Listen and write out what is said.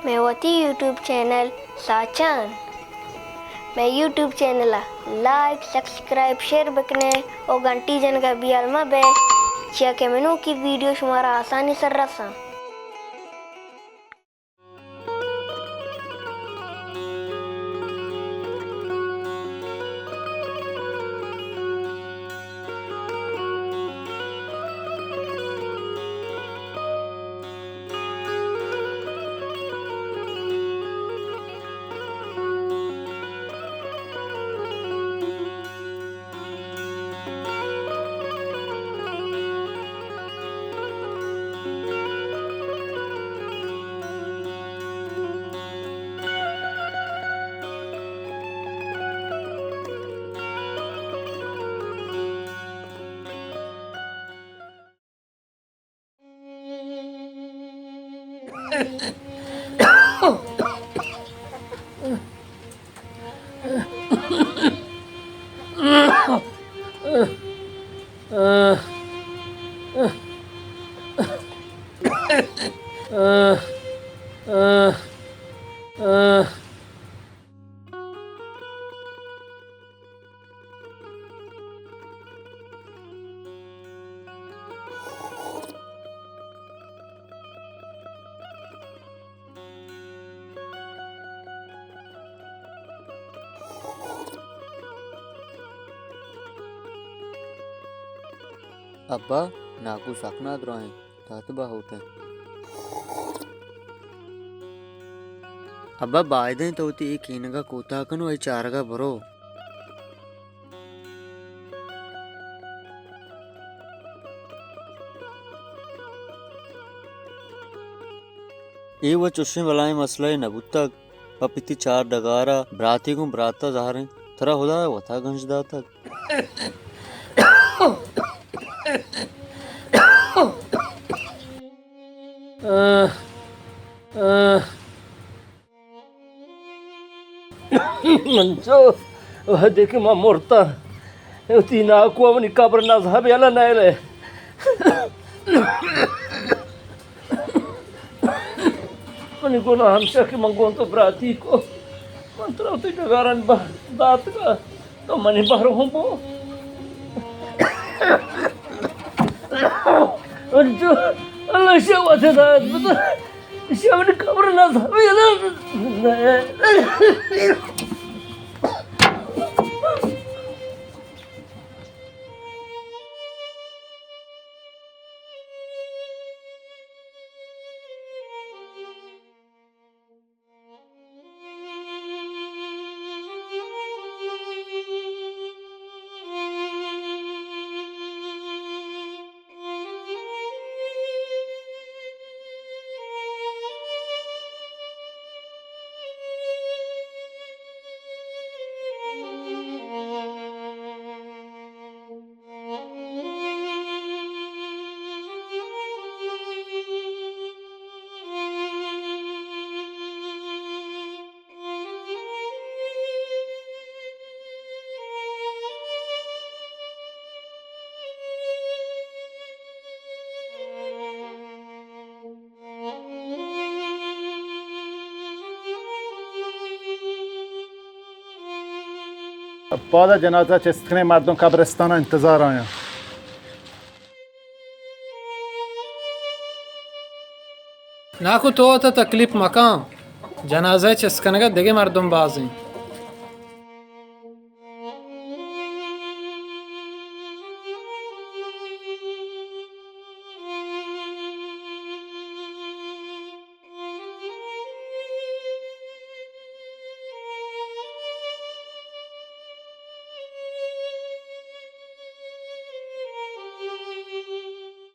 مئے وتی YouTube channel ساچان۔ مئے یوٹیوب چینل ءَ لائک، سبسکرائب، شیئر بکنے او گھنٹی جنگ ءَ بیال مہ بے، چیا کہ منوکی ویڈیو شمارا آسانی سر رساں۔ ابا، ناکو سک نادراہ انت، تات بہ ہوت انت۔ ابا، بائد انت تو وتی اے کینگ ءَ کوتاہ کن ءُ اے چارگ ءَ برو۔ اے وت چشیں بلاہیں مسئلہ ئے نہ بوتگ۔ پہ پتی چار ڈگار ءَ براتے گوں برات ءَ زہر انت۔ ترا ہدا ءَ وتا گنج داتگ۔ من چو وہدے کہ من مرتاں، وتی ناکو ءَ منی قبر نزہب یلہ نیلئے۔ منی گناہ ہمشہ کہ من گوں تو براتی کو، من ترا وتی ڈگارانی بہر داتگ ءَ، تو منی بہر ہوں بو۔ انچو اللہ شہ وت ہدایت بدہ، شہ منی قبر نزہب یلہ۔ پادا جنازہ چست کنیں، مردم قبرستان ءَ انتظار آیاں۔ ناکو تو وتا تکلیف مکن، جنازہ چست کنگا دگہ مردم بازیں۔